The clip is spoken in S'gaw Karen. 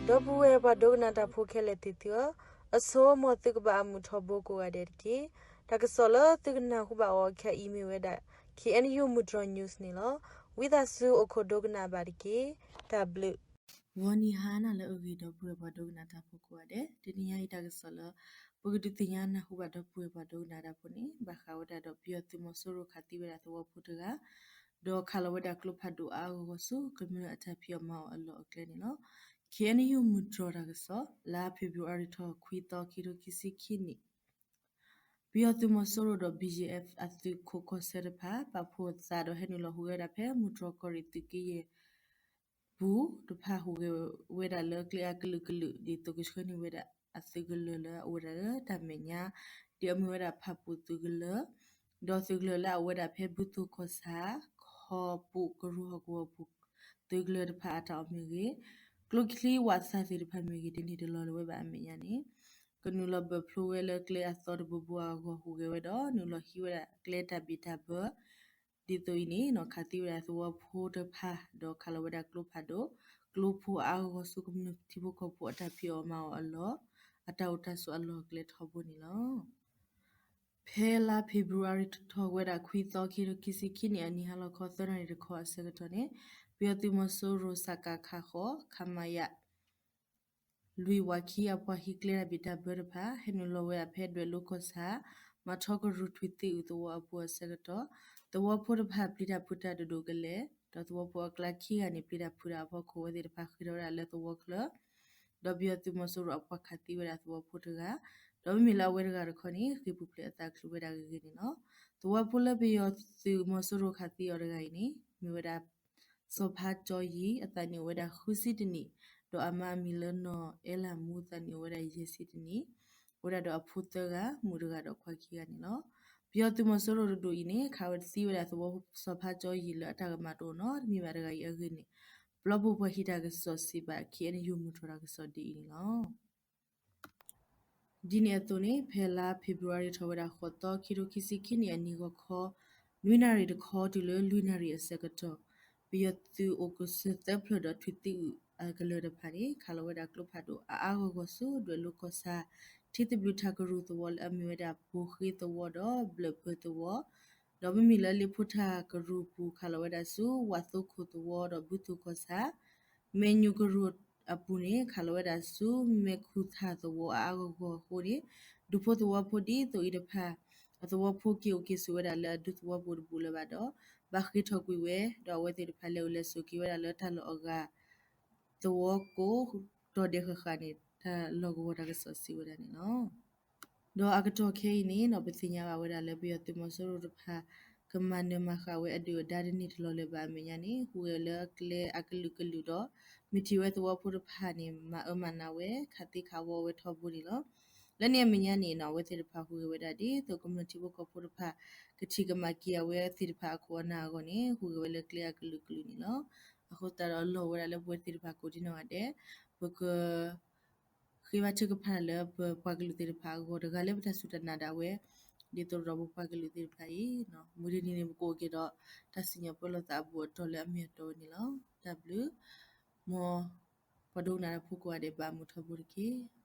ဒီပုၢ်ဝဲၢ်ပှၤဒိကနၣ်တၢ်ဖိခဲလၢာ်သ့ၣ်သုဧၢ, အဆိ မ်သုကဘၣ်အမုာ်ထီဘိကိးဂၤဒဲးတက့ၢ်. တၢ်ကစီၣ်လၢသုကနၢ်ဟူဘၣ်အီၤခဲအံၤမ့ၢ်ဝဲဒၣ် K N U မုၢ်တြီၤ news န့ၣ်လီၤ. ဝံသးစူၤအိၣ်ခိးဒိကနၣ်ဘၣ်တက့ၢ်. တၢ်ဘျုး ဂီၤနံၤဟါနၤလၢအဂ့ၤ ဒီပုၢ်ဝဲၢ်ပှၤဒိကနၣ်တၢ်ဖိကိးဂၤဒဲး, တနံၤညါအံၤတၢ်ကစီၣ်လၢ ပကဒုးသ့ၣ်ညါနၢ်ဟူဘၣ်ဒီပုၢ်ဝဲၢ်ပှၤဒိကနၣ်တၢ်ဖိန့ၣ် ဘၣ်ဃးဝဲဒၣ်ဒီး ပယီၤသုးမီၤစိရိၤခးသံဝဲဒၣ်သဝီဖိတဂၤ ဒီးခးလီၤဝဲဒၣ်ကျိဖးဒိၣ်အါအါဂီၢ်ဂီၢ်ဆူ ကမျၢၢ်အတၢ်ဖံးအီၣ်မၤအီၣ်အလီၢ်အကျဲန့ၣ်လီၤ. K N U မုၢ်တြီၤတၢ်ကစီၣ် လါဖ့ၤဘြူၤအါရံၤထီၣ်ခွံသီ ခံကထိခံဆံခံနံၣ် ပယီၤသုးမီၤစိရိၤဒီး B G F အသုးခိၣ်ကီၢ်ဆၢတဖၣ် ပာ်ဖှိၣ်သးဒီးဟဲနုာ်လီၤဟူးဂဲၤဝဲဒၣ်ဖဲ မုၢ်တြီၤကီၢ်ရ့ၣ်သုးက့ယဲၢ် ပူၤတဖၣ် ဟူးဂဲၤဝဲဒၣ်လၢကျဲအကလုာ်ကလုာ် ဒ်သိးကဆှၢန့ၢ်ဝဲဒၣ်အသုးကလၢၤလၢအအိၣ်ဝဲဒၣ်လၢတၢ်မဲာ်ညါ ဒ်အမ့ၢ်ဝဲဒၣ်ဖၣ်ပူၣ်သုးကလၢၤ ဒီးသုးကလၢၤလၢအအိၣ်ဝဲဒၣ်ဖဲဘုသိၣ်ကီၢ်ဆၣ် ခီပူၣ်ကရူၢ်ဟီၣ်ကဝီၤပူၤ သုးကလၢၤတဖၣ်အတၢ်အီၣ်မ့ၢ်ဂ့ၤ, ကျိချံဝးသးသ့ၣ်တဖၣ်မ့ၢ်ဂ့ၤ တန့ၢ်တလီၤလၢၤဝဲဘၣ်အမဲာ်ညါန့ၣ် ကနုာ်လီၤဘၢၣ်ဖျိဝဲလၢကျဲအသီတဘိဘိအဂီၢ်ဟူးဂဲၤဝဲဒီး နုာ်လီၤဟံးဝဲဒၣ်ကျဲတၢ်ဘံၣ်တၢ်ဘၢ ဒ်သိးအံၤန့ၣ် ခးသံဝဲဒၣ်သဝီဖိတဖၣ် ဒီးခးလီၤဝဲဒၣ်ကျိဖးဒိၣ် ကျိဖိအါအါဂီၢ်ဂီၢ်ဆူကမျၢၢ်ထံဖိကီၢ်ဖိအတၢ်ဖံးအီၣ်မၤအီၣ်အလီၢ် အတၢ်အိၣ်တၢ်ဆိးအလီၢ်အကျဲထီဘိန့ၣ်လီၤ. ဖဲလါဖ့ၤဘြူၤအါရံၤထီၣ်ဝဲဒၣ်ခွံသီ ခံကထိခံဆံခံနံၣ် အနံၤဟါလီၤခီသၢနၣ်ရံၣ်တခီအဆၢကတီၢ်န့ၣ် ပယီၤသုးမီၤစိရိၤ စကခ ဃိး ခမရ လွံၢ်ဝးခံ အပှၤဟံးကျဲတၢ်ဘံၣ်တၢ်ဘၢတဖၣ် ဟဲနုာ်လီၤဝဲဒၣ်ဖဲဒွဲၣ်လိၤကီၢ်ဆၣ် မၤထီကရူၢ်ထွံၣ်သံအုးသဝီအပူၤအဆၢကတီၢ် သဝီဖိတဖၣ်ပျံၤတၢ်ဖုးတၢ်ဒိၣ်ဒိၣ်ကလဲာ် ဒီးသဝီဖိအကျါခံဂၤန့ၣ် ပျံၤတၢ်ဖုးတၢ်အဖီခိၣ် အဝဲသ့ၣ်တဖၣ်ဃ့ထီၣ်ဝဲဒၣ်လၢသဝီချၢ ဒီးပယီၤသုးမီၤစိရိၤအပှၤခးသံဝဲဒၣ်သဝီဖိတဂၤ ဒီးမ့မ့ၢ်လၢအဝဲတဂၤတခီန့ၣ် ဃ့ၢ်ပူၤဖျဲးအသးချုးဝဲဒၣ်ဂ့ၤဂ့ၤန့ၣ်လီၤ. သဝီဖိလၢပယီၤသုးမီၤစိရိၤခးသံအီၤတဂၤအံၤန့ၣ် မ့ၢ်ဝဲဒၣ် စီၤဖါကၠီယံၤ အသးနံၣ်အိၣ်ဝဲဒၣ်ဃုဆံတနံၣ်, ဒီးအမါအမံၤလၢနီၢ်အဲလၣ်မူ သးနံၣ်အိၣ်ဝဲဒၣ်ယဲၢ်ဆံတနံၣ်, အိၣ်ဝဲဒၣ်ဒီးအဖိသၢဂၤ မုၣ်တဂၤဒီးခွါခံဂၤန့ၣ်လီၤ. ပယီၤသုးမီၤစိရိၤတဒူၣ်အံၤန့ၣ် ခးဝဲသံဝဲဒၣ်သဝီဖိစီၤဖါကၠီယံၤလၢအတၢ်ကမၣ်တအိၣ်နီတမံၤဘၣ်တဂၤအံၤအဂ့ၢ်န့ၣ် ပျီပူၤပှၤဟံးတၢ်ကစီၣ်စံးဘၣ် K N U မုၢ်တြီၤတၢ်ကစီၣ်ဒ်အံၤန့ၣ်လီၤ. ဒ်န့ၣ်အသိးန့ၣ် ဖဲလါဖ့ၤဘြူၤအါရံၤထီၣ်ဝဲဒၣ်ဃိးသီ ခံကထိခံဆံခံနံၣ် အနံၤဂီၤခီ နွံနၣ်ရံၣ်တခီတုၤလၢလွံၢ်နၣ်ရံၣ်အဆၢကတီၢ် ပယီၤသုးအိၣ်ကစၢၢ်သၢဖျၢၣ်ဒီးထွံၣ်သံအုးအကလၢၤတဖၣ်န့ၣ် ခးလီၤဝဲဒၣ်ကျိဖးဒိၣ်အါအါဂီၢ်ဂီၢ်ဆူ ဒွဲၣ်လိၤကီၢ်ဆၣ် ထံသဘျုးထးကရူၢ်သဝီလၢအမ့ၢ်ဝဲဒၣ် ဘိၣ်ဃ့သဝီဒီးဘျၢၣ်ပၢၤသဝီ ဒီးမ့မ့ၢ်လၢလ့ၣ်ဖိထးကရူၢ်ပူၤ ခးလီၤဝဲဒၣ်ဆူ ဝးသိခိၣ်သဝီဒီးဘုသိၣ်ကီၢ်ဆၣ် မဲာ်ညူၣ်ကရူၢ်အပူၤန့ၣ် ခးလီၤဝဲဒၣ်ဆူမဲာ်ခူၣ်ထၣ်သဝီအါအါဂီၢ်ဂီၢ်အဃိန့ၣ် ဒူဖိသဝီဖိဒ်သိးအံၤတဖၣ် အသဝီဖိက့ၤအိၣ်က့ၤဆိးဝဲဒၣ်လၢအဒူသဝီပူၤတဘူးလၢၤဘၣ်ဒီး ဘၣ်ဃ့ၢ်ထီၣ်ကွံာ်ဝဲ ဒီးအဝဲသ့ၣ်တဖၣ်လဲၤအိၣ်လဲၤဆိးက့ၤဝဲဒၣ်လၢတၢ်လီၢ်အဂၤ သဝီကိး တီၤဒဲးဃၣ်ဃၣ်န့ၣ် တၢ်လီၢ်ကဝီၤတၢ်ကစီၣ်စံးဝဲဒၣ်န့ၣ်လီၤ. ဒီးအကတီၢ်ခဲအံၤန့ၣ်နီၤ ပသ့ၣ်ညါဘၣ်ဝဲဒၣ်လၢပယီၤသုးမီၤစိရိၤတဖၣ် ကမၤနၢၤမၤဃၣ်ဝဲအဒုၣ်အဒါတန့ၢ်တလီၤလၢၤဘၣ်အမဲာ်ညါန့ၣ် ဟူးဂဲၤလၢအကျဲအကလုာ်ကလုာ်ဒီး မ့ၢ်ထံၣ်ဝဲသဝီဖိတဖၣ်န့ၣ် မၤအၢမၤနးဝဲ ခးသံခးဝီဝဲထီဘိန့ၣ်လီၤ. လၢန့ၣ်အမဲာ်ညါန့ၣ်နီၤ အဝဲသ့ၣ်တဖၣ်ဟူးဂဲၤဝဲဒၣ်ဒ်သိးကမျၢၢ်ထံဖိကီၢ်ဖိတဖၣ် ကထံၣ်ကမၤက့ၤအဝဲသ့ၣ်တဖၣ်အခိၣ်အနၢ်အဂီၢ်န့ၣ် ဟူးဂဲၤဝဲလၢကျဲအကလုာ်ကလုာ်န့ၣ်လီၤ. အဃိသတးဒီးအလီၢ်ဝဲဒၣ်လၢပဝဲသ့ၣ်တဖၣ်ကိးဒံနီၢ်ဂၤဒဲး ပက ဃ့ဘါထုကဖၣ်လၢပပှၤကလုာ်သ့ၣ်တဖၣ်အဂီၢ် တဂၤလၢပတၢ်စူၢ်တၢ်နာ်ဒၣ်ဝဲ ဒ်သိးဒီးပပှၤကလုာ်သ့ၣ်တဖၣ်အံၤ မုၢ်တနံၤန့ၣ် ပကအိၣ်က့ၤဒီး တၢ်စံၣ်ညီၣ်ပၢလီၤသးအဘူးအတီၢ်လၢအမ့ၢ်အတီဝဲန့ၣ်လီၤ. တၢ်ဘျုး မ်ပှၤဒိကနၣ်တၢ်ဖိကိးဂၤဒဲး ဘၣ်မုာ်ထီဘိတက့ၢ်.